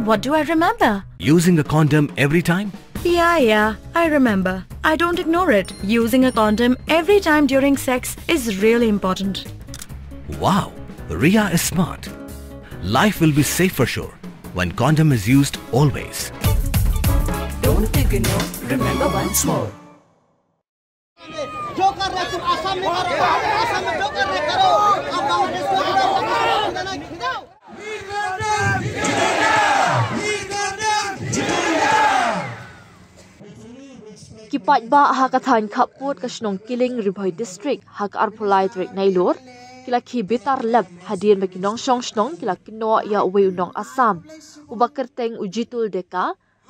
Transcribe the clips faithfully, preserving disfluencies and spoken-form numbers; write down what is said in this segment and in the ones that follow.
What do I remember? Using a condom every time? Yeah, yeah, I remember. I don't ignore it. Using a condom every time during sex is really important. Wow, Ria is smart. Life will be safe for sure when condom is used always. Don't ignore, remember once more. जो कर रहे तुम आसाम में करो, आसाम में जो कर रहे करो, आप बांग्लादेश में करो, पाकिस्तान में करो। Ki paidbah ha ka thaiñ Khappud ka shnong Kiling, Ri Bhoi District, ha ka arphew lai tarik Nailur, ki la khie bitar lep hadien ba ki nongshong shnong ki la kynnoh ïa uwei u nong Assam uba kyrteng u Jitul Deka,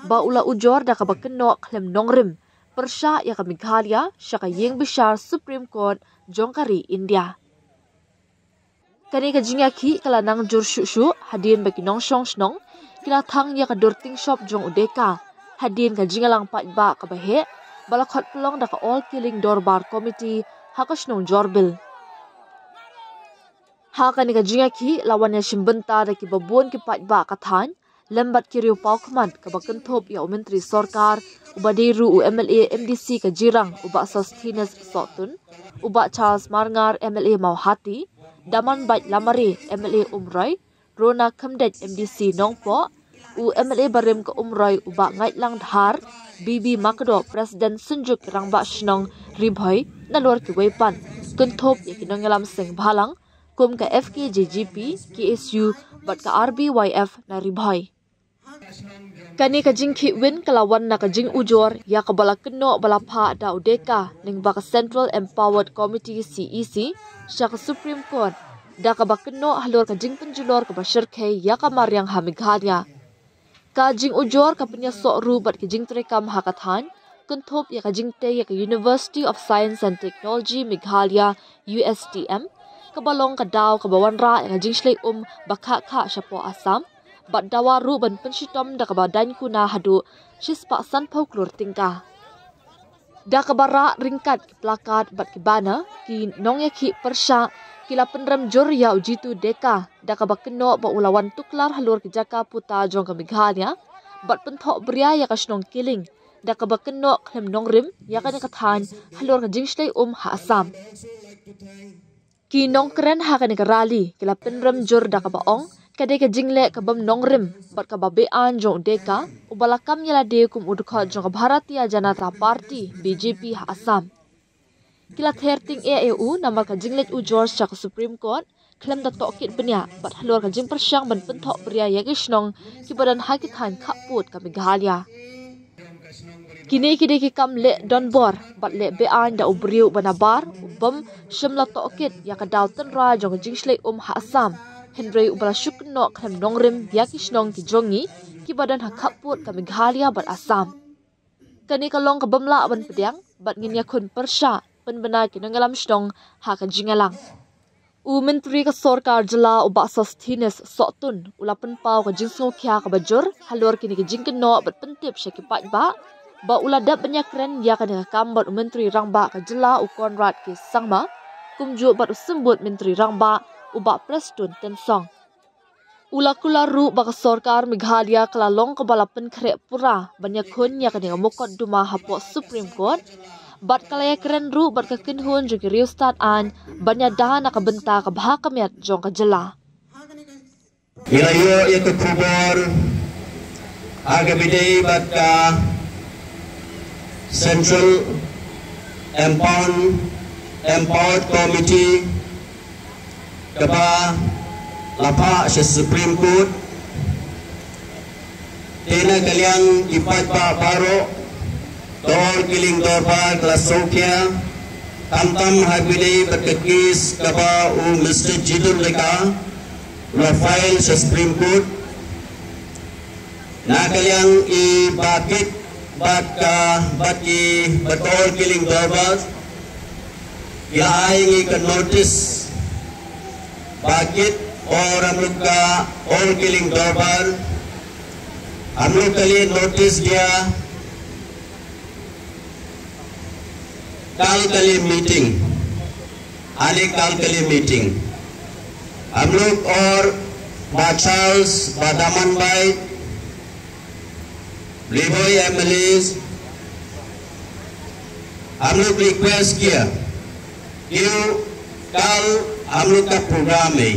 ba u la ujor da kaba kynnoh khlem nongrim pyrshah ïa ka Meghalaya sha ka ïing bishar Supreme Court jong ka ri India. Kane ka jingïakhih ka la nang jur shuh shuh hadien ba ki nongshong shnong ki la thang ïa ka dur tyngshop jong u Deka hadien ka jingïalang paidbah kaba heh ba la khot pynlong da ka All Kiling Dorbar Committee ha ka shnong Jorbil. Ha kane ka jingïakhih la wan ïashim bynta da kiba bun ki paidbah ka thaiñ lem bad ki riew paw khmat, kaba kynthup ïa u Myntri Sorkar uba dei ruh u MLA MDC ka Jirang u Bah Sosthenes Sohtun, u Bah Charles Marngar MLA Mawhati, Damanbait Lamare MLA Umroi, Rona Khymdeit MDC Nongpoh, u MLA barim ka Umroi u Bah Ngaitlang Dhar, BB Makdoh, President Synjuk Rangbah Shnong Ri Bhoi, nalor kiwei pat, kynthup ïa ki nongïalam seng bhalang kum ka FKJGP, KSU bad ka RBYF na Ri Bhoi. Kane ka jingkhih win ka la wan na ka jingujor ïa kaba la kynnoh ba la phah da u Deka lyngba ka Central Empowered Committee, CEC, sha ka Supreme Court, da kaba kynnoh halor ka jingpynjulor kaba shyrkhei ïa ka mariang ha Meghalaya. Ka jingujor ka pynïasoh ruh bad ki jingtreikam ha ka thaiñ, kynthup ïa ka jingtei ïa ka University of Science and Technology Meghalaya, USTM, kaba long ka daw kaba wanrah ïa ka jingshlei um ba khah khah shapoh Assam, bad dawa ruh ban pynshitom da kaba daiñ kuna haduh shispah sanphew klur tyngka. Da kaba rah ryngkat ki plakat bad ki banner, ki nongïakhih pyrshah ki la pynrem jur ïa u Jitul Deka da kaba kynnoh ba u la wan tuklar halor ki jaka puta jong ka Meghalaya bad pynthohbria ïa ka shnong Kiling da kaba kynnoh khlem nongrim ïa kane ka thaiñ halor ka jingshlei um ha Assam. Ki nongkren ha kane ka rally ki la pynrem jur da kaba ong ka dei ka jingleh kabym nongrim bad kaba beaiñ jong u Deka uba la kam ïa lade kum u dkhot jong ka Bharatiya Janata Party, BJP, ha Assam. Ki la ther tyngeh ïa u namar ka jingleit ujor sha ka Supreme Court khlem da tohkit bniah bad halor ka jingpyrshang ban pynthohbria ïa ki shnong kiba don ha ki thaiñ Khappud ka Meghalaya. Kine ki dei ki kam leh donbor bad leh beaiñ da u briew uba nabar, u bym shym la tohkit ïa ka daw tynrai jong ka jingshlei um ha Assam, hynrei uba la shu kynnoh khlem nongrim ïa ki shnong ki jong ngi kiba don ha Khappud ka Meghalaya bad Assam. Kane ka long kabym lah ban pdiang bad ngin ïakhun pyrshah pynbna ki nongïalam shnong ha ka jingïalang. U Myntri ka Sorkar Jylla u Bah Sosthenes Sohtun u la pynpaw ka jingsngewkhia kaba jur halor kine ki jingkynnoh bad pyntip sha ki paidbah ba u la dep ban ïakren ïa kane ka kam bad u Myntri Rangbah ka Jylla u Conrad K Sangma, kumjuh bad u Symbud Myntri Rangbah u Bah Prestone Tynsong. U la kular ruh ba ka Sorkar Meghalaya ka la long kaba la pynkhreh pura ban ïakhun ïa kane ka mukotduma hapoh Supreme Court bad ka la ïakren ruh bad ka kynhun jong ki riewstad aiñ ban ïada na ka bynta ka bha ka miat jong ka jylla. Ngi la ïoh ïa ka khubor ha kaba ïadei bad ka Central Empower- Empowered Committee kaba la phah sha Supreme Court. Te na ka liang ki paidbah baroh, ka All Killing Dorbar ka la sngewkhia, khamtam ha kaba ïadei bad ka case kaba u Mister Jitul Deka u la file sha Supreme Court. Na ka liang i Bah Kit bad ka, bad ki, bad ka All Killing Dorbar ki la ai ngi ka notice. Bah Kit, और हम लोग का All Killing Dorbar, हम लोग के लिए नोटिस दिया कल के लिए मीटिंग, आने कल के लिए मीटिंग। हम लोग और Bah Charles, Bah Damanbait, री भोई एमएलएस, हम लोग रिक्वेस्ट किया कि कल हम लोग का प्रोग्राम है,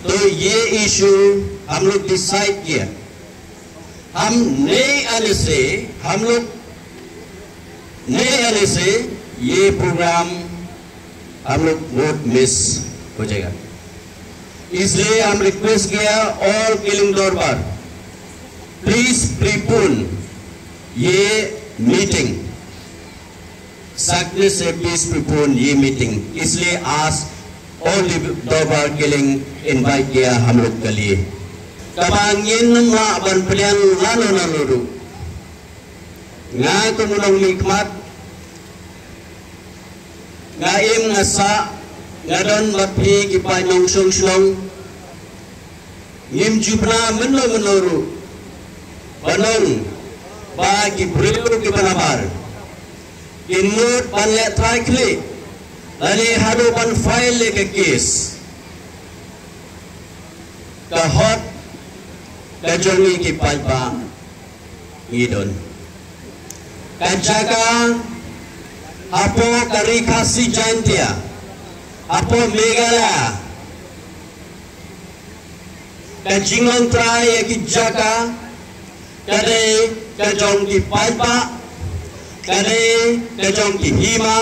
तो ये इशू हम लोग डिसाइड किया, हम नहीं आने से, हम लोग नहीं आने से ये प्रोग्राम हम लोग वोट मिस हो जाएगा। इसलिए हम रिक्वेस्ट किया ऑल किलिंग दरबार, प्लीज प्रीपोन ये मीटिंग, सक्सेस से प्लीज प्रीपोन ये मीटिंग। इसलिए आज ऑल दरबार किलिंग इनवाइट किया हम लोग के लिए। Kaba ngin ym lah ban pdiang lano lano ruh. Nga kum u nongmihkhmat, nga im nga sah, nga don bad phi ki paid nongshong shnong. Ngim ju pynbna mynno mynno ruh ban ong ba ki briew kiba nabar kin mut ban leh trai khlieh lane haduh ban file ïa ka case. Ka hok ka jong ngi ki paidbah ngi don. Ka jaka hapoh ka Ri Khasi Jaintia, hapoh Meghalaya, ka jinglong trai ïa ki jaka ka dei ka jong ki paidbah, ka dei ka jong ki hima.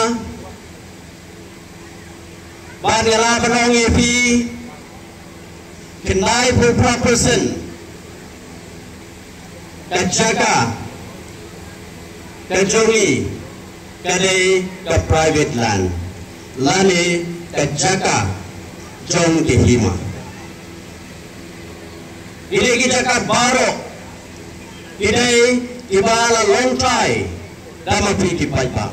Bad nga lah ban ong ïa phi, khyndai phew phra percent ka jaka ka jong ngi ka dei ka private land lane ka jaka jong ki hima. Ki dei ki jaka baroh ki dei kiba la long trai da ma phi ki paidbah.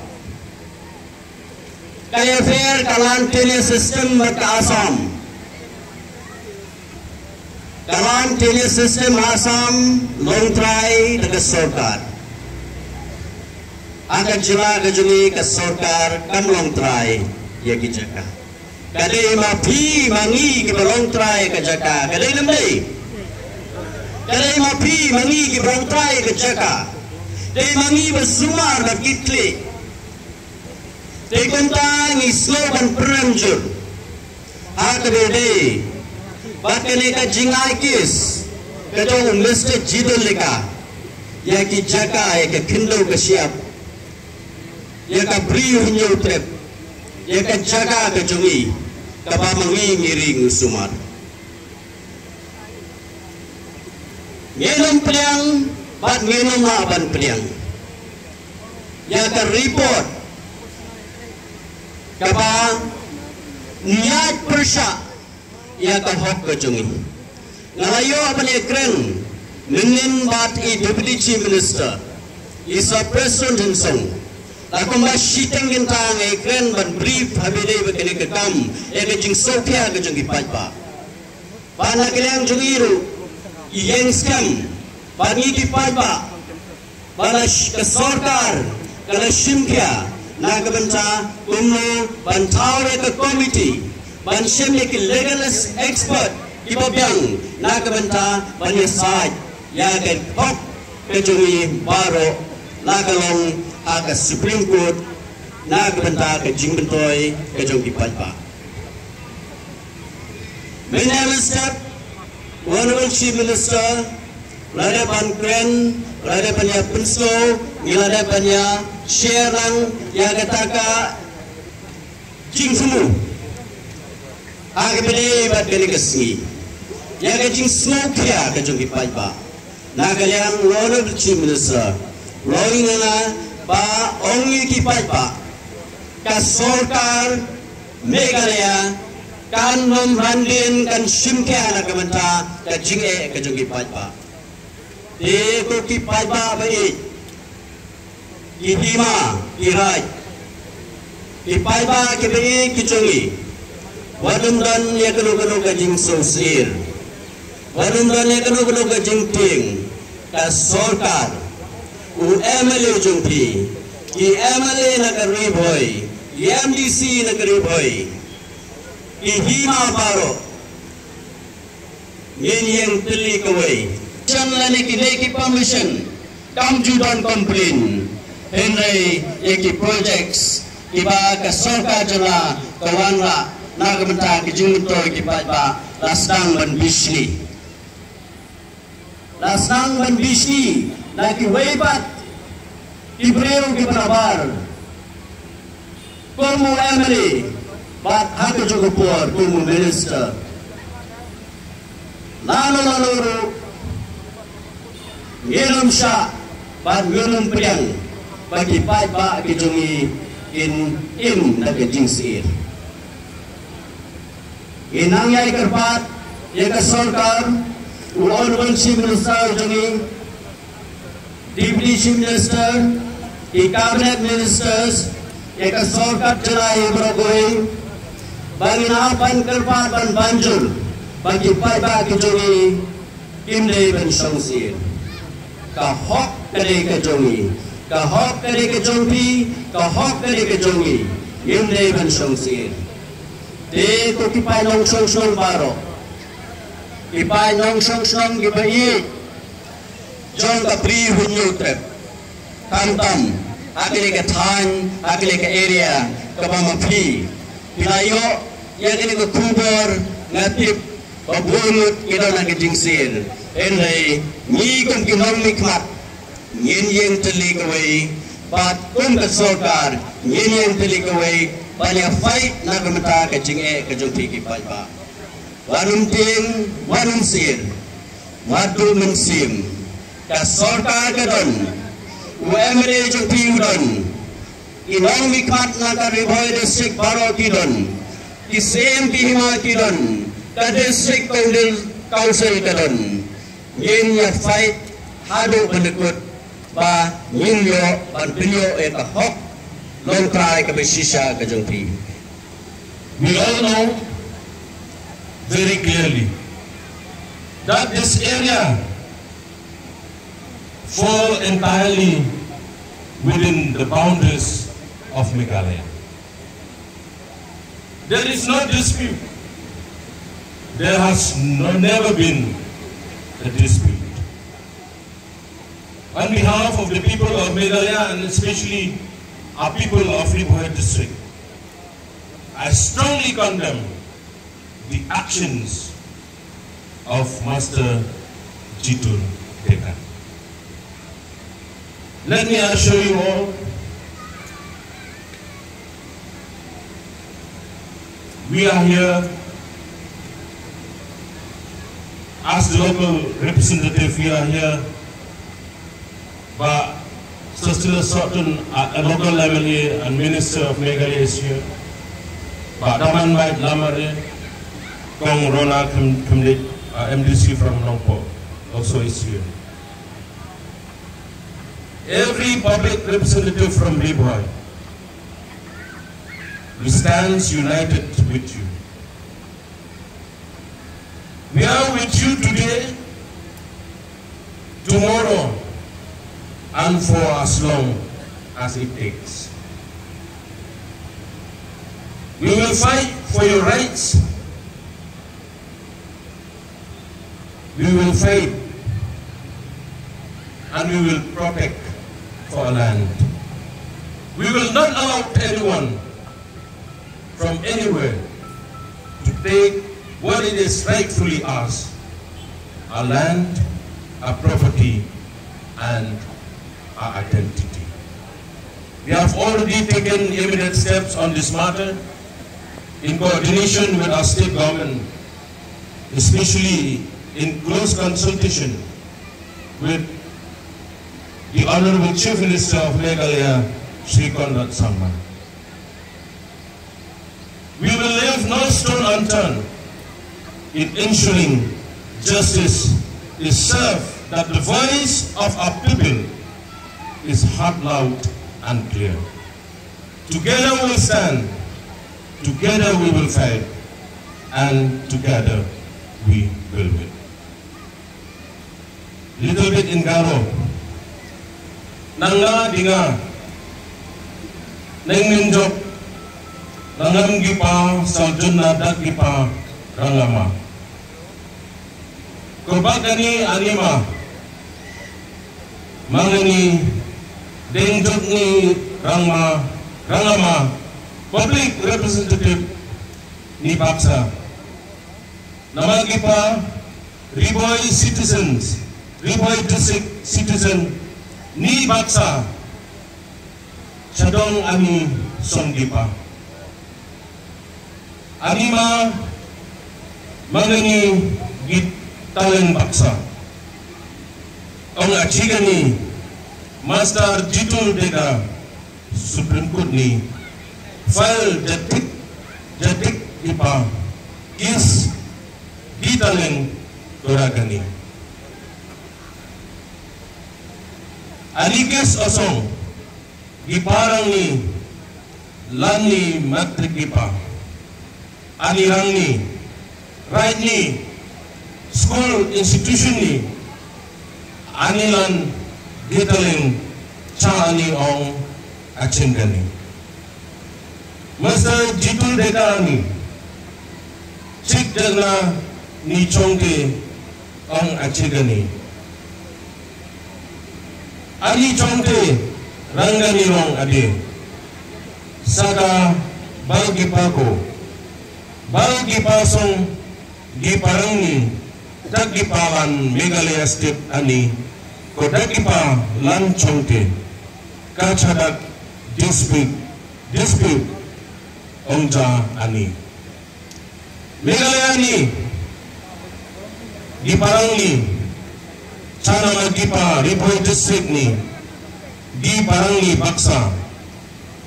Ka ïapher ka land tenure system bad ka Assam. Ka land tenure system Assam long trai da ka sorkar. Ha ka jylla ka jong ngi ka sorkar kam long trai ïa ki jaka. Ka dei ma phi ma ngi kiba long trai ka jaka. Ka dei ne ym dei? Ka dei ma phi ma ngi kiba long trai ka jaka. Dei ma ngi ba sumar bad ki khlieh. Te kumta ngi sngew ban pynrem jur ha kaba ïadei bad kane ka jingai case ka jong u Mister Jidon Leka ïa ki jaka, ïa ka khyndew ka shyiap, ïa ka Bri u Hynñiewtrep, ïa ka jaka ka jong ngi kaba ma ngi ngi ri ngi sumar. Ngin ym pdiang bad ngin ym lah ban pdiang ïa ka report kaba ïaid pyrshah ïa ka hok ka jong ngi. Nga la ïoh ban ïakren mynnin bad i Deputy Chief Minister, i Sir Prestone Tynsong. La kumba shiteng kynta nga ïakren ban brief ha ba ïadei bad kane ka kam ïa ka jingsngewkhia ka jong ki paidbah. Bad na ka liang jong ngi ruh, i ïing skhem bad ngi ki paidbah ba la sh-, ka sorkar ka la shim khia na ka bynta kumno ban thaw ïa ka komiti ban shim ïa ki legal expert kiba biang na ka bynta ban ïasaid ïa ka hok ka jong ngi baroh, la ka long ha ka Supreme Court na ka bynta ka jingmyntoi ka jong ki paidbah. Mynne mynstep, Honorable Chief Minister, la dep ban kren, la dep ban ïa pynsngew, ngi la dep ban ïa share lang ïa kata ka jingthmu ha kaba ïadei bad kane ka sngi, ïa ka jingsngewkhia ka jong ki paidbah. Na ka liang Honorable Chief Minister, longing na ba ong ïa ki paidbah, ka sorkar Meghalaya kan ym hap ban kan shim khia na ka bynta ka jingeh ka jong ki paidbah. Te ko ki paidbah ba ïeit, ki hima, ki raid, ki paidbah kiba ïeit ki jong ngi, wat ym don ïa kano kano ka jingsngewsih, wat ym don ïa kano kano ka jingtieng. Ka sorkar, u MLA jong phi, ki MLA na ka Ri Bhoi, ki MDC na ka Ri Bhoi, ki hima baroh, ngin ïeng tylli kawei. Jan lane ki leh ki permission kam ju don complain. Hynrei ïa ki projects kiba ka sorkar jylla ka wanrah na ka bynta ka jingmyntoi ki paidbah la sdang ban bishni. La sdang ban bishni na kiwei pat ki briew kiba nabar kum u M L A bad ha kajuh ka por kum u minister. Lano lano ruh ngin ym shah bad ngin ym pdiang ba ki paidbah ki jong ngi kin im da ka jingsyier. Ngi nang ïai kyrpad ïa ka sorkar, u Honorable Chief Minister jong ngi, Deputy Chief Minister, ki Cabinet Ministers, ïa ka sorkar jylla hi baroh kawei, ba ngin hap ban kyrpad ban banjur ba ki paidbah ki jong ngi kim dei ban shong syier. Ka hok ka dei ka jong ngi, ka hok ka dei ka jong phi, ka hok ka dei ka jong ngi. Ngim dei ban shong syier. Te ko ki paid nongshong shnong baroh, ki paid nongshong shnong kiba ïeit jong ka Bri u Hynñiewtrep, khamtam ha kane ka thaiñ, ha kane ka area kaba ma phi, phi la ïoh ïa kane ka khubor, nga tip ba bun ngut ki don ha ka jingsyier. Hynrei ngi kum ki nongmihkhmat ngin ïeng tylli kawei, bad kum ka sorkar ngin ïeng tylli kawei ban ïa fight na ka bynta ka jingeh ka jong phi ki paidbah. Wat nym tieng, wat nym syier, wat duh mynsiem. Ka sorkar ka don, u M L A jong phi u don, ki nongmihkhmat na ka Ri Bhoi District baroh ki don, ki Syiem ki Hima ki don, ka District Council, Council ka don. Ngin ïa fight haduh ban da kut ba ngin ïoh ban pynïoh ïa ka hok longtrai kaba shisha ka jong phi. We all know very clearly that this area fall entirely within the boundaries of Meghalaya. There is no dispute. There has no, never been a dispute. On behalf of the people of Meghalaya and especially our people of Ri Bhoi district, I strongly condemn the actions of Master Jitul Deka. Let me assure you all, we are here as the local representative, we are here. Bah Susila Sutton, a, a local M L A and Minister of Meghalaya is here. Bah Damanbait Lamare, Kong Rona Khym-, Khymlich, uh, M D C from Nongpoh, also is here. Every public representative from Ri Bhoi, we stands united with you. We are with you today, tomorrow, and for as long as it takes. We will fight for your rights. We will fight and we will protect for our land. We will not allow anyone from anywhere to take what it is rightfully ours, our land, our property, and our identity. We have already taken immediate steps on this matter in coordination with our state government, especially in close consultation with the Honorable Chief Minister of Meghalaya, Shri Conrad Sangma. We will leave no stone unturned in ensuring justice is served, that the voice of our people is heard loud and clear. Together we will stand, together we will fight, and together we will win. Little bit in Garo. Nang nga di nga, neng min jok, nangam gipa, saljun na dak gipa, rangama. Ko ba kane ani ma, ma ngani deng jok ni rangma, rangama, public representative ni baksa. Namar ki pa, Ri Bhoi citizens, Ri Bhoi district citizen ni baksa. Chadong ani song ki pa. Ani ma, ma ngani ki talent baksa. Ong achi kani, Master Jitul Deka, Supreme Court ni file jatik, jatik ki pa, case ki talent ko ra kani. Ani case osong, ki parang ni, lan ni matrik ki pa. Ani rang ni, right ni, school institution ni, ani lan gitaling cha ani ong achin kani. Master Jitul Deka ni, chik jagna ni chongke ong achin kani. Ani chongte rang kani rong ade. Saka bal ki pa ko. Bal ki pa song ki parang ni. Dak ki pa lan Meghalaya State ani. Ko dak ki pa lan chongte. Ka chadak dispute. Dispute. Ong ja ani. Meghalaya ni, ki parang ni, chana ma ki pa, Ri Bhoi district ni, ki parang ni baksa,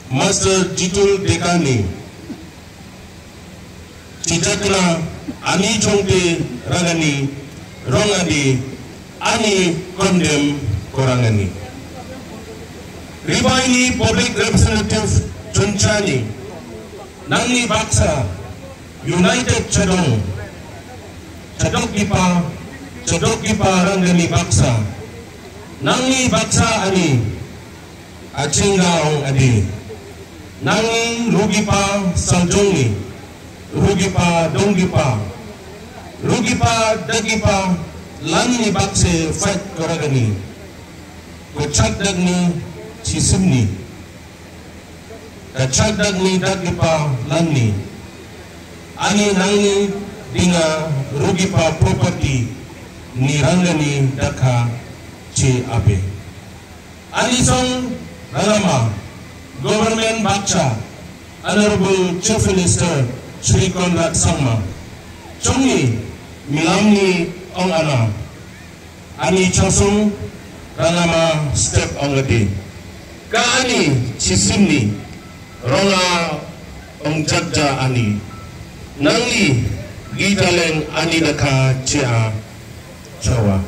Master Jitul Deka ni, chijakna, ani chongte rang ani, rong adi, ani condemn ko rang ani. Ri Bhoi ni public representative chuncha ni, nangni baksa, United Chadong, Chadok ki pa, Chadok ki pa rang ani baksa. Nangni baksa ani, achinga ong adi. Nangni rugi pa saljong ni, rugi pa dong ki pa, rugi pa dak ki pa, lan ni bakse fight ko rang ani. Ko chak dak ni chisim ni. Ka chak dak ni dak ki pa lan ni. Ani nangni dinga rugi pa property ni rang ani dakha che abe. Ani song rangama government bakcha Honorable Chief Minister Shri Conrad Sangma. Chong ni milam ni ong ana. Ani changsung rangama step ong adi. Ka ani chisim ni ronga ong jakja ani. Nangni gitaleng ani dakha chia chawa.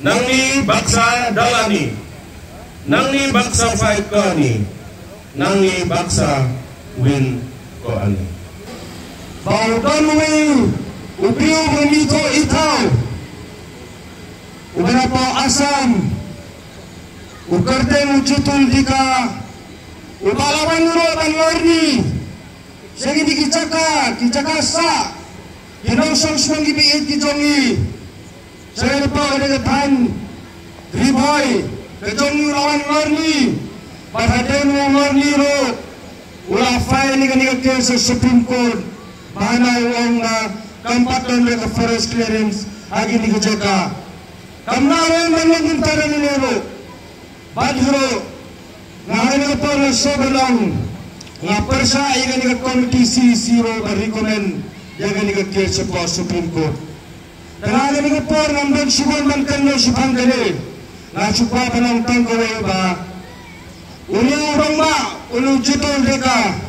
Nangni baksa dal ani. Nangni baksa fight ko ani. Nangni baksa win ko ani. Ba u don wi u briew ba mi to i thaw. U ba na po Assam. U kyrteng u Jitul Deka. U ba la wan ruh ban lorni. Sha kine ki jaka, ki jaka sah. Ki nongshong shnong ki ba ïeit ki jong ngi. Sha kane ka thaiñ Ri Bhoi ka jong ngi u la wan lorni. Bad hadien u lorni ruh u la file ïa kane ka case ha Supreme Court. Ba hana u ong ba kam pat don ka forest clearance ha kine ki jaka. Kam lah ban leh kumta da lade ruh. Bad ruh nga ha kane ka por nga sngewbha ban ong, nga pyrshah ïa kane ka komiti C E C ruh ban recommend ïa kane ka case shapoh Supreme Court. Te nga ha kane ka por ngam don shibun ban kynnoh shaphang kane. Nga shu kwah ban ong tang kawei ba une u rangbah, une u Jitul Deka,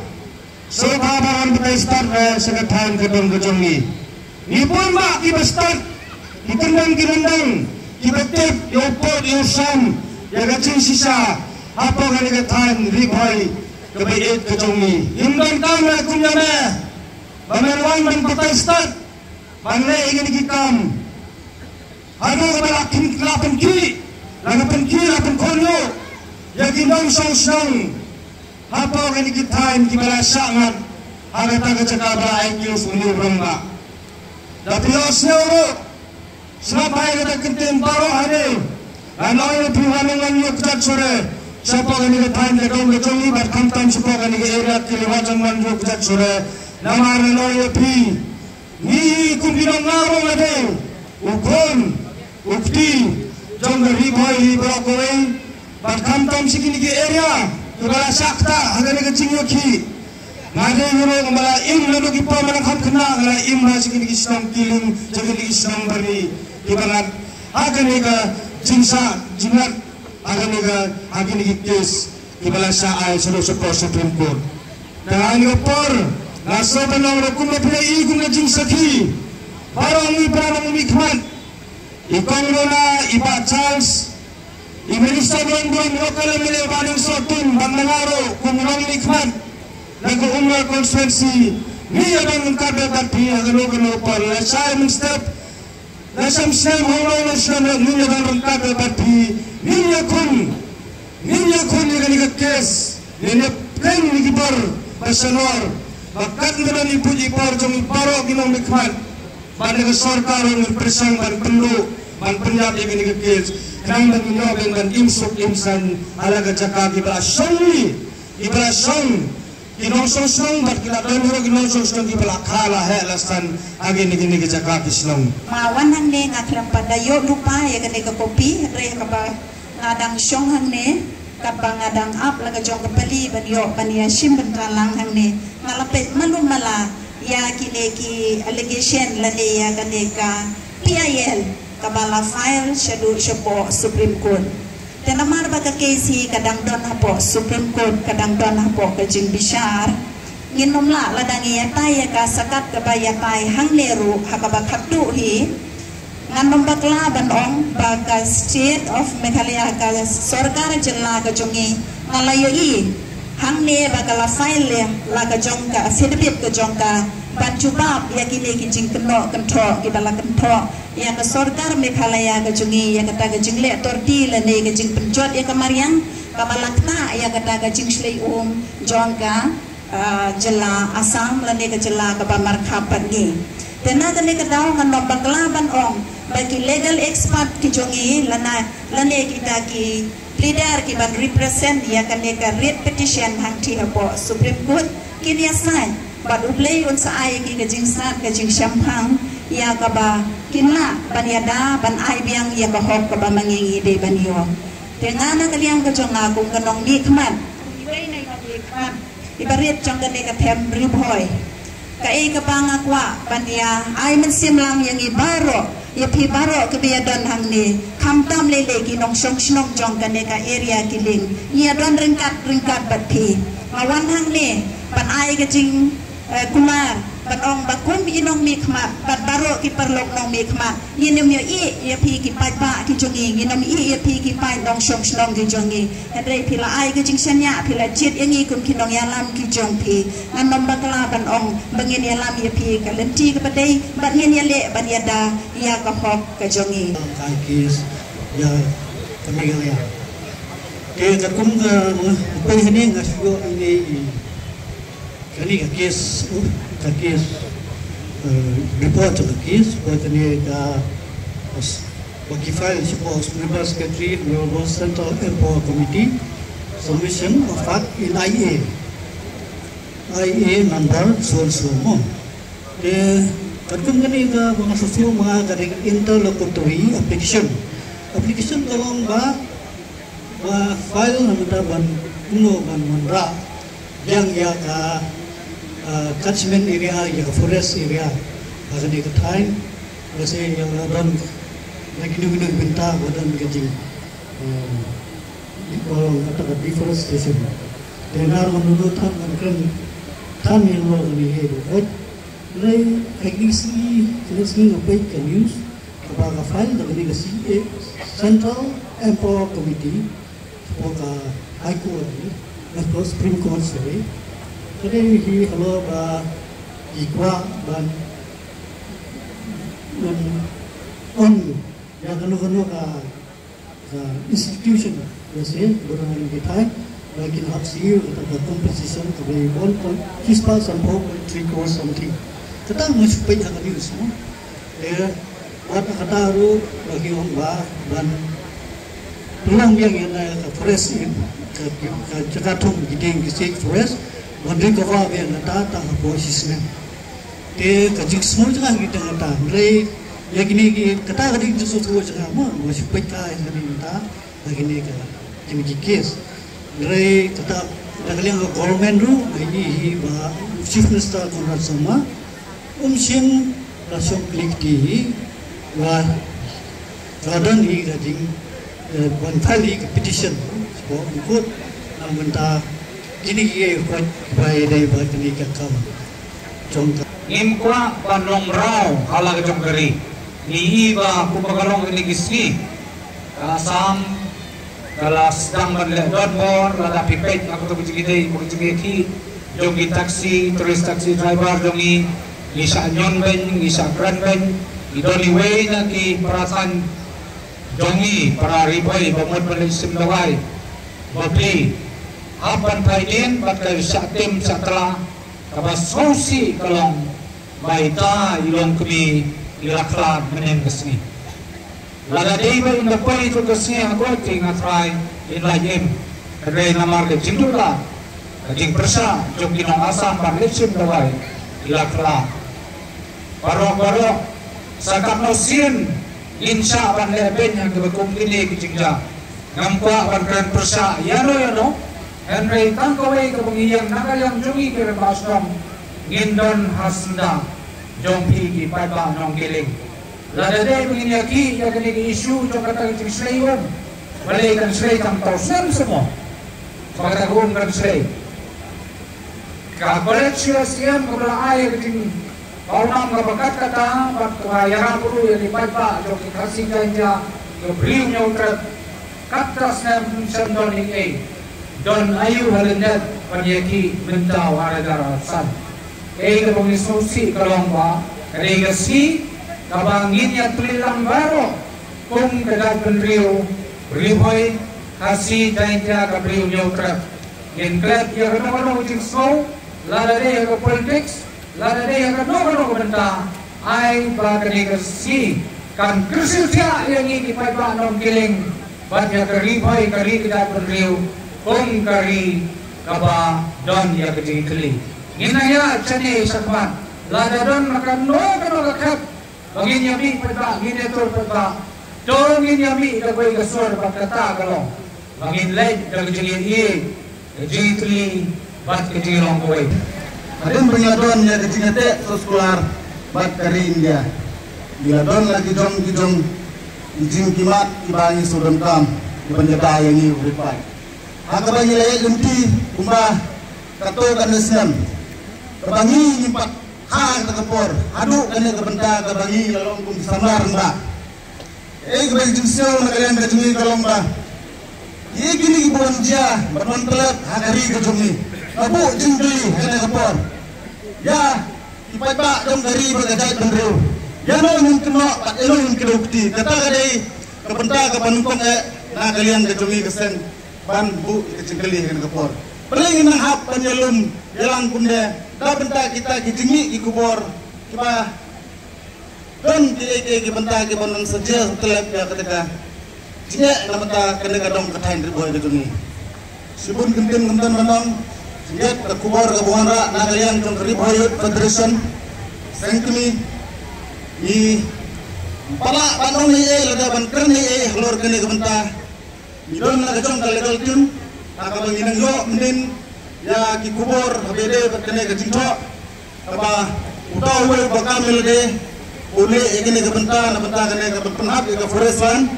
sngewbha ba wan batai stad re sha ka thaiñ ka dong ka jong ngi. Ngi bun bah kiba stad, ki kyndang ki ryndang, kiba tip ïa u pud ïa u sam, ïa ka jingshisha hapoh kane ka thaiñ Ri Bhoi kaba ïeit ka jong ngi. Ngim donkam re kum ïa me ba men wan ban batai stad ban leh ïa kine ki kam. Haduh ba la pyn-, la pynkhih, la ka pynkhih, la pynkhynñiuh ïa ki nongshong shnong hapoh kine ki thaiñ kiba la shah ngat ha kata ka jaka ba la ai kiew sha une u rangbah. Da phi ïohsngew ruh Sngap bha ïa kata ka ktien baroh hangne. Ngan ong ïa phi, wan wan ïoh kjat sore shapoh kane ka thaiñ ka dong ka jong ngi bad khamtam shapoh kane ka area ki la wan wan ïoh kjat sore. Namar ngan ong ïa phi, ngi kum ki nong Garo nga dei u khun u kti jong ka Ri Bhoi hi baroh kawei. Bad khamtam sha kine ki area kiba la shah ktah ha kane ka jingïakhih. Nga dei u ruh ba la im naduh ki por ba la kham khynnah, nga la im ha sha kine ki shnong Kiling, sha kine ki shnong Bari, kiba ngat ha kane ka jingshah jingngeit, ha kane ka, ha kine ki case kiba la shah ai shaduh shapoh Supreme Court. Te ha kane ka por nga sngewbha ban ong ruh kumba phi la i kum ka jingsakhi, baroh ngi para nongmihkhmat, i Kong Rona, i Bah Charles, i Minister Byllien Byllien, Local M L A Bah Nengsok Tum, bad nga ruh kum u nongmihkhmat na ka Umroi constituency, ngi ïa don ryngkat bad phi ha kano kano por. Lashai mynstep, lashai snem, hangno lashai snem, ngi ïa don ryngkat bad phi. Ngin ïakhun, ngin ïakhun ïa kane ka case, ngin ïa pynbor ïa ki bor ba shalor ba katno don i buit i bor jong baroh ki nongmihkhmat. Bad na ka sorkar ruh ngin pyrshang ban pynduh, ban pynïap ïa kane ka case, khnang ba ngin ïoh ban, ban im suk im saiñ ha la ka jaka kiba la shong ngi, kiba la shong ki nongshong shnong bad ki la don ruh ki nongshong shnong kiba la kha la heh la san ha kine, kine ki jaka ki shnong. Ma wan hangne nga khlem pat da ïoh lypa ïa kane ka kopi, hynrei kaba nga dang shong hangne, katba nga dang ap la ka jong ka pali ban ïoh ban ïa shim bynta lang hangne, nga la peit malu mala ïa kine ki allegation lane ïa kane ka P I L kaba la file shaduh shapoh Supreme Court. Te namar ba ka case hi ka dang don hapoh Supreme Court, ka dang don hapoh ka jingbishar, ngin ym lah lada ngi ïatai ïa ka, sa kat kaba ïatai hangne ruh ha kaba khatduh hi. Ngan ym bakla ban ong ba ka State of Meghalaya, ka sorkar jylla ka jong ngi, nga la ïohi hangne ba ka la file la ka jong ka affidavit ka jong ka ban jubab ïa kine ki jingkynnoh kynthoh kiba la kynthoh ïa ka sorkar Meghalaya ka jong ngi ïa kata ka jingleh torti lane ka jingpynjot ïa ka mariang kaba la ktah ïa kata ka jingshlei um jong ka, ah, jylla Assam lane ka jylla kaba markhap bad ngi. Te na kane ka daw ngan ym bakla ban ong ba ki legal expert ki jong ngi lane, lane kita ki pleader ki ban represent ïa kane ka writ petition hangtei hapoh Supreme Court kin ïa saiñ bad U Blei un sa ai ïa ki ka jingsngat ka jingshemphang ïa kaba kin lah ban ïada ban ai biang ïa ka hok kaba ma ngi ngi dei ban ïoh. Te nga na ka liang ka jong nga kum ka nongmihkhmat, kum iwei na i nongmihkhmat iba rit jong kane ka them Ri Bhoi, kaei kaba nga kwah ban ïa ai mynsiem lang ïa ngi baroh, ïa phi baroh kiba ïa don hangne, khamtam lei lei ki nongshong shnong jong kane ka area Kiling, ngi ïa don ryngkat ryngkat bad phi. Nga wan hangne ban ai ka jing, eh, kular ban ong ba kum i nongmihkhmat bad baroh ki paralok nongmihkhmat, ngin ym ïohi ïa phi ki paidbah ki jong ngi, ngin ym ïohi ïa phi ki paid nongshong shnong ki jong ngi. Hynrei phi la ai ka jingshaniah, phi la jied ïa ngi kum ki nongïalam ki jong phi. Ngan ym bakla ban ong ba ngin ïalam ïa phi ka lynti kaba dei bad ngin ïaleh ban ïada ïa ka hok ka jong ngi. Ka case ïa ka Meghalaya. Te katkum ka, uh, poi hangne nga shu ïoh hangne i kane ka case, uh, ka case, uh, report jong ka case, ba kane ka, uh, ba ki file shapoh Honorable Secretary, Honorable Central Empower Committee, submission of fact in I A, I A number so and so mo. Te katkum kane ka ba nga shu shu ma ka dei interlocutory application. Application ka long ba ba file na mynta ban kumno ban wanrah biang ïa ka, ah, catchment area, ïa ka forest area ha kane ka thaiñ. Lehse ïa la don na kino kino ki bynta ba don ka jing, ah, ba long kata ka deforestation. Te nga ruh nga mut than, nga kren than ïa la kane hi ba hoi. Hynrei ha kine ki sngi, kine ki sngi nga peit ka news kaba ka file da kane ka C E A, Central Empower Committee, hapoh ka High Court, eh, hapoh Supreme Court, sorry. Ka dei hi halor ba ki kwah ban, ban on ïa kano kano ka, ka institution, lehse ba don ha kine ki thaiñ ba kin hap siew kata ka compensation kaba one point, shispah sanphew point three crore something. Kata nga shu peit ha ka news, no? Eh, Wat kata ruh ba ki ong ba ban pynlong biang ïa ka forest, ïa ka, ka jaka thung ki dieng ki state forest, ban recover biang kata tang hapoh shisnem. Te ka jingsngew jong nga ki tang kata, hynrei ïa kine ki, kata ka dei ka jingsngew jong nga mo, mo shi peit ka ïa kane kata. Ba kine ka, kine ki case. Hynrei kata, da ka liang ka government ruh, ba ïohi hi ba Chief Minister Conrad Sangma um shim la shong klik ti hi, ba la don hi ka jing, eh, ban file hi ka petition, ba um kut, na mynta kine ki, eh, kot ba ïa dei ba kine ka kam jong ka. Ngim kwah ban long mraw ha la ka jong ka ri. Ngi i ba kumba ka long kine ki sngi, ka Assam ka la sdang ban leh donbor, lada phi peit ha kato ka jingïadei bad ka jingïakhih jong ki taxi, tourist taxi driver jong ngi, ngi shah ñion beiñ, ngi shah kren beiñ, ngi don iwei na ki para thaiñ jong ngi, para Ri Bhoi ba mut ban leit shim dawai bapli, hap ban phai dien bad ka shah tim shah tla, kaba sngewsih ka long ba ita i longkmie i la khlad mynhynnin ka sngi. Lada dei ba in da poi ito ka sngi ha kawei te nga trai in la im. Hynrei namar ka jingduh la ka jingpyrshah jong ki nong Assam ban leit shim dawai i la khlad. Baroh baroh sa katno sien ngin shah ban leh beiñ ha kaba kum kine ki jingjia. Ngam kwah ban kren pyrshah ïano ïano. Hynrei tang kawei kaba ngi ïeng na ka liang jong ngi ki rangbah shnong, ngin don ha syndah jong phi ki paidbah nongkylling. Lada dei ba ngin ïakhih ïa kane ka issue jong kata ka jingshlei um, balei kan shlei tang tau snem seh mo ba kata ka um kan shlei. Ka college C S M kaba la ai ïa ka jing Ka u nam kaba kat kata bad kaba ïarap ruh ïa ki paidbah jong ki Khasi Jaintia, ki briew Hynñiewtrep. Kata snem shem don ïing ei, don aïu ha lyndet ban ïakhih mynta u ar hajar arphew san. Ei kaba ngi sngewsih ka long ba ka dei ka sngi kaba ngin ïatylli lang baroh kum ka jaitbynriew Ri Bhoi, Khasi Jaintia, ka briew Hynñiewtrep. Ngin klet ïa kano kano ka jingsngew, lada dei ha ka politics, lada dei ha kano kano ka bynta, ai ba kane ka sngi kan kyrsiew thiah ïa ngi ki paidbah nongkylling bad ïa ka Ri Bhoi, ka ri ka jaitbynriew, kum ka ri kaba don ïa ka jingkylli. Ngin nang ïa shane shakhmat, lada don na kano kano ka khep ba ngin ïa mih paidbah, ngin ïa tur paidbah, to ngin ïa mih da kawei ka sur bad kata ka long ba ngin leit da ka jingïeit, ka jingïatylli bad ka jinglong kawei. Hadien ba ngi la don ïa ka jingïateh soskular bad ka ri India, ngi la don la ki jong ki jong ki jingkhmat kiba ngi shu donkam kiban ïada ïa ngi u ri paid. Ha kaba ngi la ïaid lynti kumba katto katne snem, kaba ngi ngim pat kha kata ka por haduh kane ka bynta kaba ngi la long kum ki samla rangbah. Ei kaba jingsngew na ka liang ka jong ngi ka long ba ïa kine kiba wan jia bad wan klet ha ka ri ka jong ngi, ka buh jingkylli ha kane ka por ïa ki paidbah jong ka ri bad ka jaitbynriew. Ïano ngin kynnoh bad ïano ngin kdew kti, kata ka dei ka bynta kaba nyngkong eh na ka liang ka jong ngi ka seng ban buh ïa ka jingkylli ha kane ka por. Balei ngin nang hap ban ïalum ïalang kumne da bynta kita ki jingmih ki khubor kiba don kiei kiei ki bynta kiban nang sa jia sa tlep ïa kata ka jingeh na bynta kane ka dong ka thaiñ Ri Bhoi ka jong ngi. Shibun kyntien kynton ban ong, jingeh ka khubor kaba wanrah na ka liang jong ka Ri Bhoi Youth Federation, seng kmie, ngim pat lah ban ong ei ei lada ban kren ei ei halor kane ka bynta. Ngi don la ka jong ka legal team ha kaba ngi nang ïoh mynnin ïa ki khubor haba ïadei bad kane ka jingthoh kaba uta uwei uba kam ïa lade u leh ïa kane ka bynta na bynta kane kaba pynhap ïa ka forest land.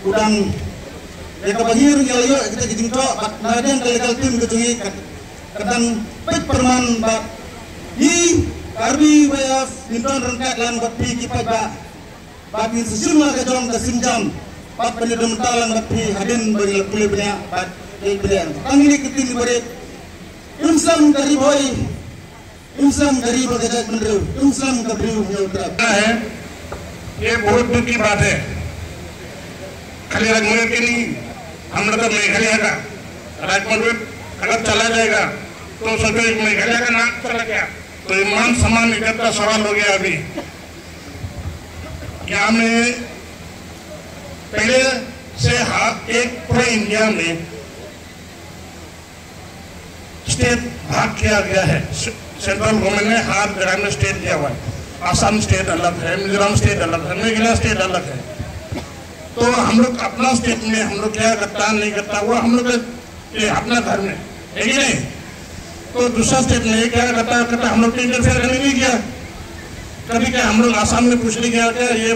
U dang ïa kaba ngi ruh ngi la ïoh ïa kita ki jingthoh bad na ka liang ka legal team ka jong ngi ka, ka dang peit pyrman ba ngi Karbi Y F ngin don ryngkat lang bad phi ki paidbah. Bad ngin sa shim la ka jong ka sienjam bad ban ïadon bynta lang bad phi hadien ba ngi la pule bniah bad ïa bniah. Tang kine ki ktien kiba rit. Im slem ka Ri Bhoi, im slem ka ri bad ka jaitbynriew, im slem ka briew Hynñiewtrep. है, ये बहुत दुख की बात है। खाली रंगमंडल के नहीं, हम लोग का मेघालय का राजमंडल अगर चला जाएगा तो सोचो एक मेघालय का नाम चला गया, तो ये मान सम्मान इज्जत का सवाल हो गया अभी। क्या में पहले से हर एक पूरे इंडिया में स्टेट भाग किया गया है। सेंट्रल गवर्नमेंट ने हर जगह में स्टेट दिया हुआ है। आसाम स्टेट अलग है, मिजोरम स्टेट अलग है, मेघालय स्टेट अलग है। तो हम लोग अपना स्टेट में हम लोग क्या करता नहीं करता, वो हम लोग ये अपना घर में है कि नहीं? तो दूसरा स्टेट में ये क्या करता करता हम लोग तो इंटरफेयर करने नहीं किया। कभी क्या हम लोग आसाम में पूछने गया क्या, ये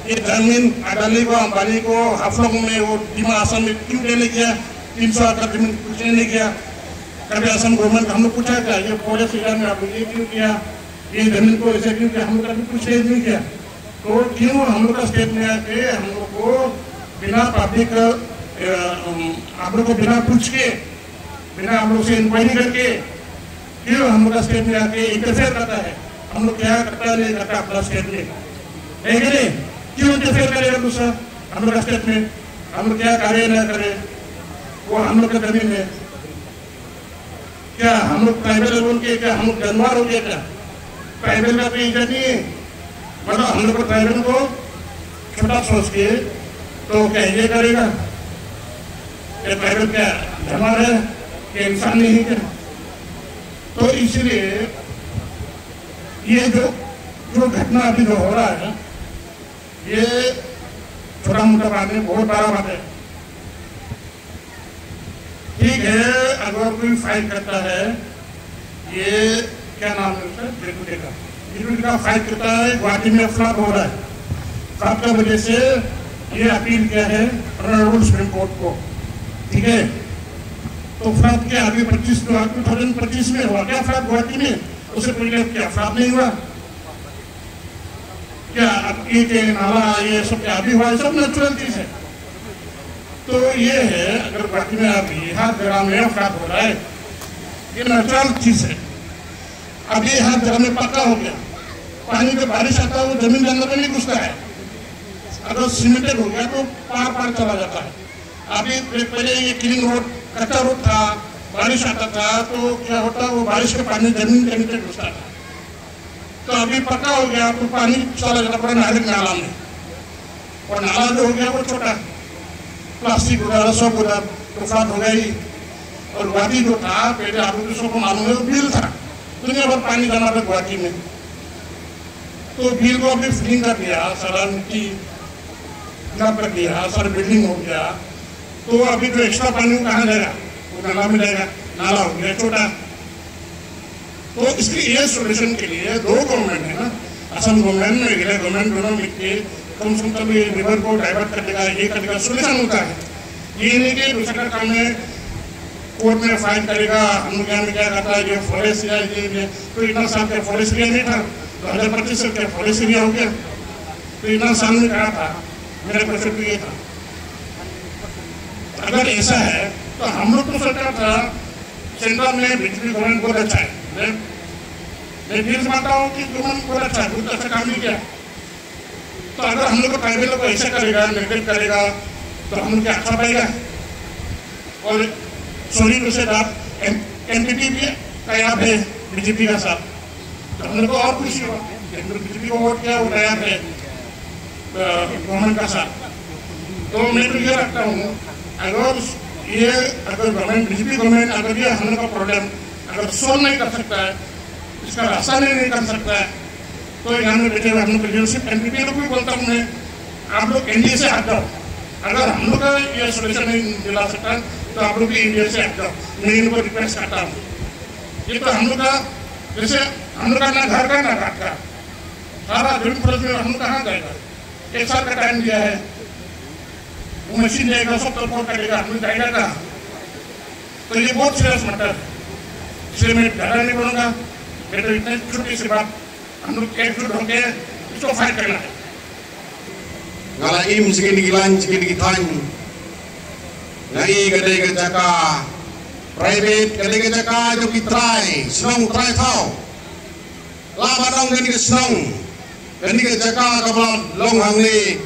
ये जमीन अडानी को, अंबानी को, हाफलोंग में, वो डिमा आसाम में क्यों देने गया? तीन सौ एकड़ जमीन पूछने नहीं गया। कभी आसाम गवर्नमेंट को हम लोग पूछा क्या, ये फॉरेस्ट एरिया में आप लोग ये क्यों किया, ये जमीन को ऐसे क्यों किया? हम लोग कभी पूछने नहीं किया। तो क्यों हम लोग का स्टेट में आके हम लोग को बिना पब्लिक, आप लोग को बिना पूछ के, बिना हम लोग से इंक्वायरी करके क्यों हम लोग का स्टेट में आके इंटरफेयर करता है? हम लोग क्या करता नहीं करता अपना स्टेट में, है कि नहीं? क्यों इंटरफेयर करेगा दूसरा हम लोग का स्टेट में? हम लोग क्या करे ना करे, वो हम लोग का जमीन है। क्या हम लोग ट्राइबल है बोल के क्या हम लोग जानवर हो गया क्या? ट्राइबल का कोई इज्जत नहीं है। मतलब हम लोग को ट्राइबल को छोटा सोच के तो क्या ये करेगा? ये ट्राइबल क्या जानवर है? क्या इंसान नहीं है क्या? तो इसलिए ये जो जो घटना अभी जो हो रहा है, ये छोटा मोटा बात है, बहुत बड़ा बात है। ठीक है, अगर कोई फाइट करता है, ये क्या नाम है उसका, जेठू डेका, जेठू डेका फाइट करता है, गुवाहाटी में फ्लड हो रहा है, फ्लड का वजह से ये अपील किया है ऑनरेबल सुप्रीम कोर्ट को। ठीक है, तो फ्लड क्या अभी पच्चीस, टू थाउजेंड पच्चीस में हुआ क्या फ्लड गुवाहाटी में? उससे पहले क्या फ्लड नहीं हुआ क्या? अब ईंट, नाला, ये सब क्या अभी हुआ है? सब नेचुरल चीज है। तो ये है, अगर बाकी में अभी हर जगह में फ्लड हो रहा है, ये नेचुरल चीज है। अभी हर जगह में पक्का हो गया, पानी जब बारिश आता है वो जमीन के अंदर में नहीं घुसता है। अगर सीमेंटेड हो गया तो पार पार चला जाता है। अभी पहले ये क्लीन रोड, कच्चा रोड था, बारिश आता था तो क्या होता, वो बारिश के पानी जमीन के नीचे घुसता था। तो अभी पक्का हो गया तो पानी चला जाता पूरा नहर नाला में। और नाला जो हो गया वो छोटा, प्लास्टिक वगैरह सब उधर तो फ्लड हो गया ही। और गुवाहाटी जो था पहले, आप लोग सबको मालूम है, वो बिल था, दुनिया भर पानी जमा था गुवाहाटी में। तो बिल को अभी फिलिंग कर दिया, सारा मिट्टी फिलअप कर दिया, सारा बिल्डिंग हो गया। तो अभी जो एक्स्ट्रा पानी वो कहाँ जाएगा? वो नाला में जाएगा, नाला हो गया छोटा। तो इसके ये सॉल्यूशन के लिए दो गवर्नमेंट है ना, असम गवर्नमेंट, मेघालय गवर्नमेंट, दोनों मिलके कम से कम ये रिवर को डाइवर्ट कर देगा, ये कर देगा, सॉल्यूशन होता है। ये नहीं कि दूसरा काम में कोर्ट में फाइट करेगा, हम लोग यहाँ में क्या कहता है, ये फॉरेस्ट या ये, ये तो इतना साल का फॉरेस्ट एरिया नहीं था, दो हज़ार पच्चीस से क्या फॉरेस्ट एरिया हो गया? तो इतना साल में कहा था, मेरा क्वेश्चन तो ये था, अगर ऐसा है तो हम लोग तो सरकार था, सेंट्रल में बीजेपी गवर्नमेंट बहुत अच्छा है। मैं मैं दिल से मानता हूँ कि गवर्नमेंट बहुत अच्छा है, बहुत अच्छा काम भी किया। तो अगर हम लोग को ट्राइबल को ऐसा करेगा, नेगलेक्ट करेगा, तो हम लोग क्या अच्छा पाएगा? और sorry to say that, NPP भी कामयाब है बीजेपी का साथ। तो हम लोग को और खुशी हुआ, बीजेपी को वोट किया, वो कामयाब है गवर्नमेंट का साथ। तो मैं तो ये रखता हूँ, अगर ये अगर गवर्नमेंट, बीजेपी गवर्नमेंट अगर ये हम लोग का प्रॉब्लम अगर सॉल्व नहीं कर सकता है, इसका रास्ता नहीं निकाल सकता है, तो यहाँ में बैठे हुए हम लोग के लीडरशिप, एनपीपी लोग भी बोलता हूँ मैं, आप लोग एनडीए से हट जाओ। अगर हम लोग का ये सॉल्यूशन नहीं दिला सकता है, तो आप लोग भी एनडीए से हट जाओ, मैं इनको रिक्वेस्ट करता हूँ। ये तो हम लोग का, जैसे हम लोग का ना घर का ना घाट का, सारा जमीन फर्ज में हम लोग कहाँ जाएगा? एक साल का टाइम दिया है, वो मशीन जाएगा, सब तो करेगा, हम लोग जाएगा कहाँ? तो ये बहुत सीरियस मैटर है, इसलिए मैं ज़्यादा नहीं बोलूँगा। मैं तो इतनी छोटी सी बात, हम लोग एकजुट होकर इसको फाइट करना है। Nga la im sha kine ki line, sha kine ki thaiñ. Nga i ka dei ka jaka private, ka dei ka jaka jong ki trai shnong, trai thaw. La ba nong kane ka shnong, kane ka jaka kaba la long hangne,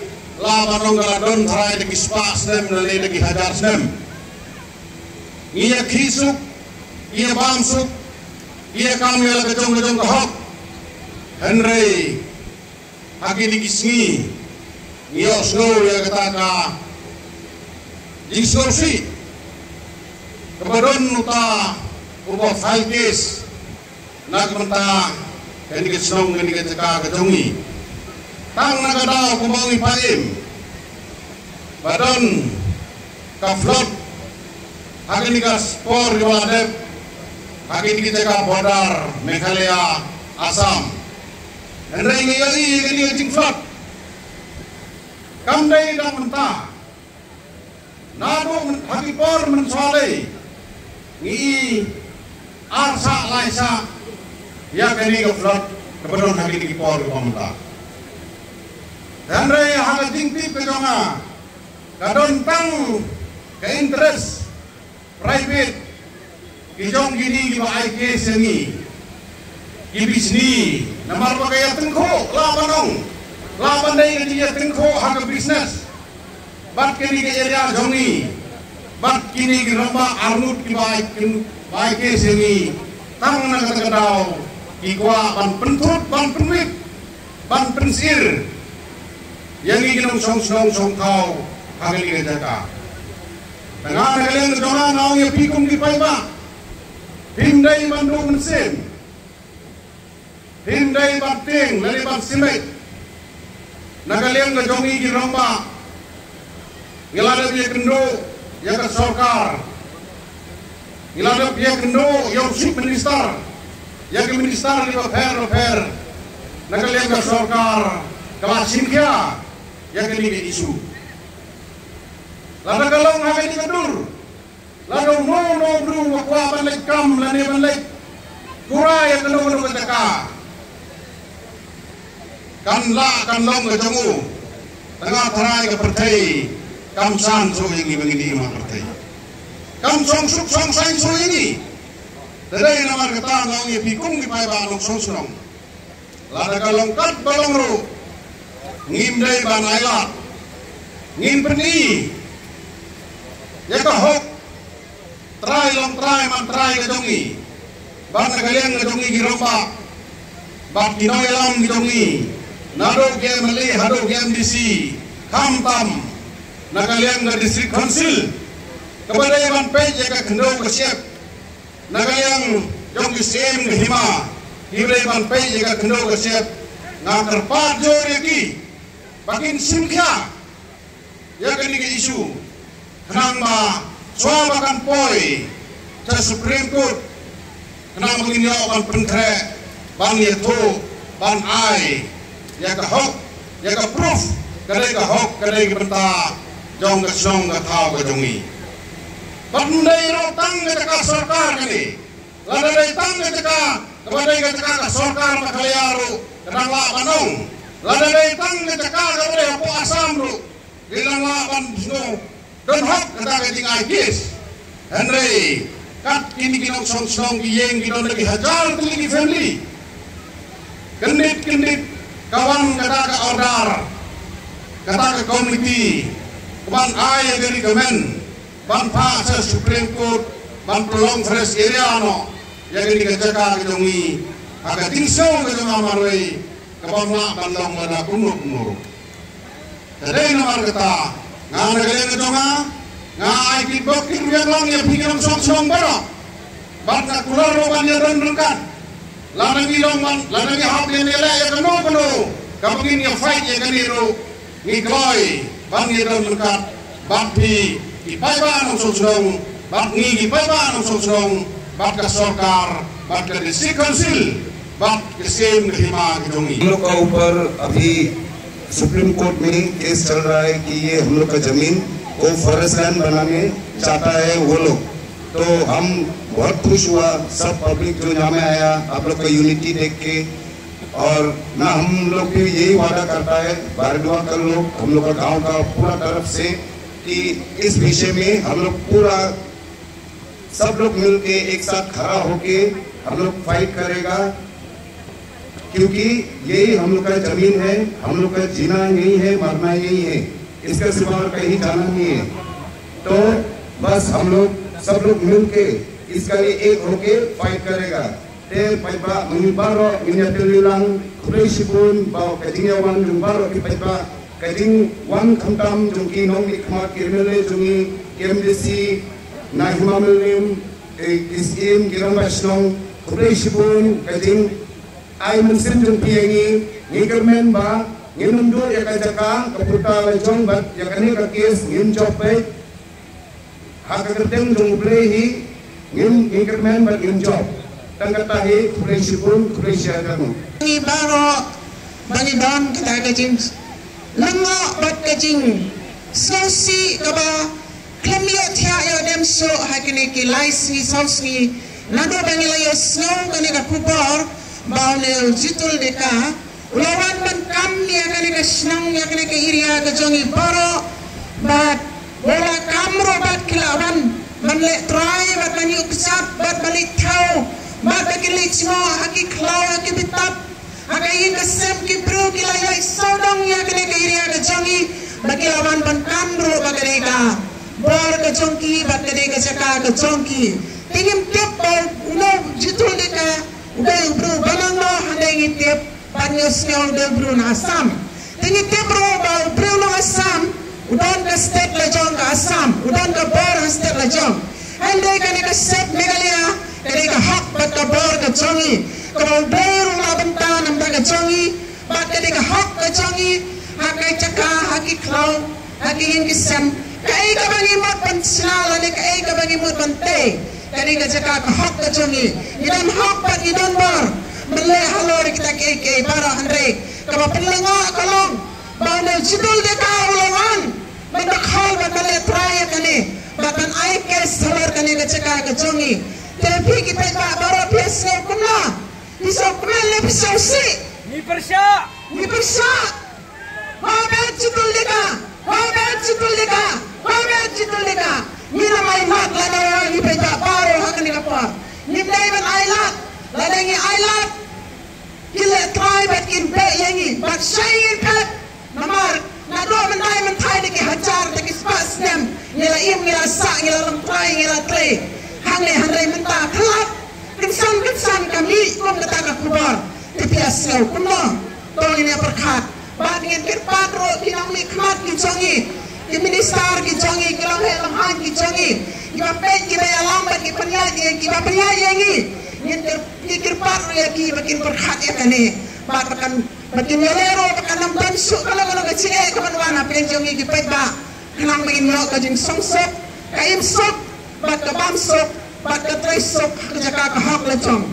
la ba nong ka la don trai da ki spah snem lane da ki hajar snem. Ngi ïa khih suk, ngi ïa bam suk, ngi ïa kam ïa la ka jong ka jong ka hok. Hynrei ha kine ki sngi Ngi ïohsngew ïa kata ka jingsngewsih kaba don uta uba file case na ka bynta kane ka shnong, kane ka jaka ka jong ngi. Tang na ka daw kumba ngi pyrshah ba don ka flood ha kane ka por kaba la dep ha kane ka jaka border Meghalaya Assam. Hynrei ngi ïohi ïa kane ka jingflood kam dei dang mynta. Naduh myn-, ha ki por mynshuwa lei ngi i ar shah lai shah ïa kane ka flood kaba don ha kine ki por kaba mynta. Hynrei ha ka jingtip ka jong nga ka don tang ka interest private ki jong kine kiba ai case ïa ngi. Ki bishni namar ba ka ïatyngkhuh lah ban ong, lah ban dei ka jingïatyngkhuh ha ka business bad kine ki area jong ngi bad kine ki rangbah arngut kiba ai kin-, ba ai case ïa ngi. Tang na kata ka daw ki kwah ban pynthut, ban pynwit, ban pynsir ïa ngi ki nongshong shnong shong thaw ha kane ka jaka. Te nga na ka liang ka jong nga nga ong ïa phi kum ki paidbah, phim dei ban duh mynsiem, phim dei ban tieng lane ban simet. Na ka liang ka jong ngi ki rangbah ngi la dep ïakynduh ïa ka sorkar, ngi la dep ïakynduh ïa u Chief Minister, ïa ki minister kiba pher bapher. Na ka liang ka sorkar ka la shim khia ïa kane ka issue. Lada ka long ha kane ka dur, lada uno uno u briew ba kwah ban leit kam lane ban leit kura ïa kano kano ka jaka, kan lah kan long ka jong u. Tang ha tharai ka pyrthei kam san shuh ïa ngi ba ngin im ha pyrthei, kam shong suk shong saiñ shuh ïa ngi. Te dei namar kata nga ong ïa phi kum ki paidbah nongshong shnong, lada ka long katba long ruh, ngim dei ban ailad, ngin pyni ïa ka hok trai long trai man trai ka jong ngi. Bad na ka liang ka jong ngi ki rangbah bad ki nongïalam ki jong ngi, naduh ki M L A haduh ki M D C, khamtam na ka liang ka District Council, kaba dei ban peit ïa ka khyndew ka shyiap. Na ka liang jong ki syiem ka hima, kiba dei ban peit ïa ka khyndew ka shyiap. Nga kyrpad jur ïa ki ba kin shim khia ïa kane ka issue, khnang ba shuwa ba kan poi sha Supreme Court, khnang ba ngin ïoh ban pynkhreh, ban ïathuh, ban ai ïa ka hok, ïa ka proof, ka dei ka hok, ka dei ka bynta jong ka shnong ka thaw ka jong ngi. Bad ym dei ruh tang ka jaka sorkar kane. Lada dei tang ka jaka kaba dei ka jaka ka sorkar Meghalaya ruh ka dang lah ban ong. Lada dei tang ka jaka kaba dei hapoh Assam ruh, ki dang lah ban sngewdon hok kata ka jingai case. Hynrei kat kine ki nongshong shnong ki ïing ki don da ki hajar tylli ki family. Kyndit kyndit ka wan kata ka order, kata ka committee, ka ban ai ïa ka recommend ban phah sha Supreme Court ban pynlong fresh area noh ïa kane ka jaka ka jong ngi ha ka jingsngew ka jong nga marwei, ka bym lah ban long lada kumno kumno ruh. Te dei namar kata nga na ka liang ka jong nga, nga ai ki bok ki rwiang lang ïa phi ki nongshong shnong baroh. Bad nga kular ruh ban ïadon ryngkat. Lada ngi long ban, lada ngi hap ïa ngi leh ïa kano kano kaba ngin ïa fight ïa kane ruh, ngi kloi ban ïadon ryngkat bad phi ki paidbah nongshong shnong, bad ngi ki paidbah nongshong shnong, bad ka sorkar, bad ka District Council, bad ka syiem ka hima ka jong ngi. हम लोग का ऊपर अभी supreme court में केस चल रहा है कि ये हम लोग का जमीन को फॉरेस्ट लैंड बनाने चाहता है वो लोग। तो हम बहुत खुश हुआ, सब पब्लिक जो यहाँ में आया, आप लोग का यूनिटी देख के। और ना हम लोग भी यही वादा करता है, बारडुआ का लोग, हम लोग का गांव का पूरा तरफ से, कि इस विषय में हम लोग पूरा, सब लोग मिलके एक साथ खड़ा होके हम लोग फाइट करेगा। क्योंकि यही हम लोग का जमीन है, हम लोग का जीना यही है, मरना यही है, इसके सिवा और कहीं जाना नहीं है। तो बस हम लोग, सब लोग मिलके इसका लिए एक होके फाइट करेगा। Te paidbah, ngi baroh ngin ïa tip lang, khublei shibun ba ka jingïawan jong baroh ki paidbah Ka jingwan khamtam jong ki nongmihkhmat, ki MLA jong ngi, ki MDC, na Hima Mylliem, eh, ki Syiem, ki Rangbah Shnong, khublei shibun, ka jingai mynsiem jong phi ïa ngi, ngi kyrmen ba ngin ym duh ïa ka jaka, ka pyrta la jong bad ïa kane ka case ngin jop peit. Ha ka kyrteng jong U Blei hi ngin, ngin kyrmen bad ngin jop. Tang kata hi, khublei shibun, khublei shihajar nguh. Ngi baroh ba ngi don kata ka jinglyngngoh bad ka jingsngewsih kaba khlem ïohthiah ïoh dem shuh ha kine ki lai sngi saw sngi naduh ba ngi la ïohsngew kane ka khubor ba une u Jitul Deka u la wan ban kam ïa kane ka shnong, ïa kane ka area ka jong ngi baroh. Bad u la kam ruh bad ki la wan ban leh trai bad ban ïuh kjat bad ban leit thaw bad ba kin leit jngoh ha ki khlaw ha ki btap, ha ka ïing ka sem. Ki briew ki la ïai sawdong ïa kane ka area ka jong ngi bad ki la wan ban kam ruh bad kane ka bor ka jong ki bad kane ka jaka ka jong ki. Te ngim tip ba uno u Jitul Deka u dei u briew ba nangno, hynrei ngi tip bad ngi ïohsngew u dei u briew na Assam. Te ngi tip ruh ba u briew na Assam u don ka state la jong ka Assam, u don ka bor ha state la jong. Hynrei kane ka state Meghalaya ka dei ka hok bad ka bor ka jong ngi, kaba U Blei ruh u la bynta na ka bynta ka jong ngi. Bad ka dei ka hok ka jong ngi ha ka jaka, ha ki khlaw, ha ki ïing ki sem. Kaei kaba ngi mut ban shna lane kaei kaba ngi mut ban tei, ka dei ka jaka ka hok ka jong ngi. Ngi don hok bad ngi don bor ban leh halor kita kiei kiei baroh, hynrei kaba pynlyngngoh ka long ba une u Jitul Deka u la wan ban dkhot bad ban leh trai ïa kane bad ban ai case halor kane ka jaka ka jong ngi. Te phi ki paidbah baroh phi sngew kumno? Phi sngewkmen ne phi sngewsih? Ngi pyrshah. Ngi pyrshah. Ho bet Jitul Deka. Ho bet Jitul Deka. Ho bet Jitul Deka. Ngi la ai lad lada ngi paidbah baroh ha kane ka por. Ngim dei ban ai lad. Lada ngi ai lad, kin leh trai bad kin beh ïa ngi bad shai ngin phet. Namar naduh mynta mynta da ki hajar da ki spah snem ngi la im, ngi la sah, ngi la rong trai, ngi la trei hangne, hynrei mynta ka lad kynsan kynsan ka mih kum kata ka khubor. Te phi ïa sngew kumno? To ngin ïa pyrkhat bad ngin kyrpad ruh ki nongmihkhmat ki jong ngi, ki minister ki jong ngi, ki longheh longhaiñ ki jong ngi, kiba peit, kiba ïalam bad ki pynïaid ïa, kiba pynïaid ïa ngi. Ngin kyr-, ngin kyrpad ruh ïa ki ba kin pyrkhat ïa kane bad ba kan, ba kin ïaleh ruh ba kan ym don shuh kano kano ka jingeh kaban wan hapdeng jong ngi ki paidbah, khnang ba ngin ïoh ka jingsuk, ka im suk bad ka bam suk bad ka trei suk ha ka jaka ka hok la jong.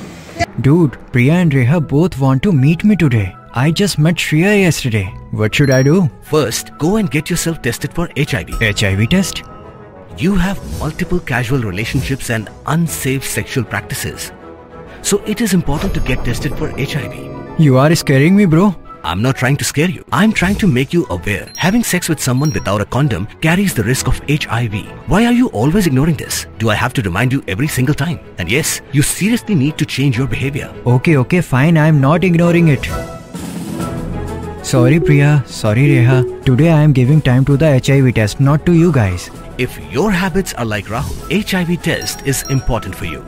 Dude, Priya and Reha both want to meet me today. I just met Shreya yesterday. What should I do? First, go and get yourself tested for H I V. H I V test? You have multiple casual relationships and unsafe sexual practices. So it is important to get tested for H I V. You are scaring me, bro. I'm not trying to scare you. I'm trying to make you aware. Having sex with someone without a condom carries the risk of H I V. Why are you always ignoring this? Do I have to remind you every single time? And yes, you seriously need to change your behavior. Okay, okay, fine. I'm not ignoring it. Sorry, Priya. Sorry, Reha. Today I am giving time to the H I V test, not to you guys. If your habits are like Rahul, H I V test is important for you.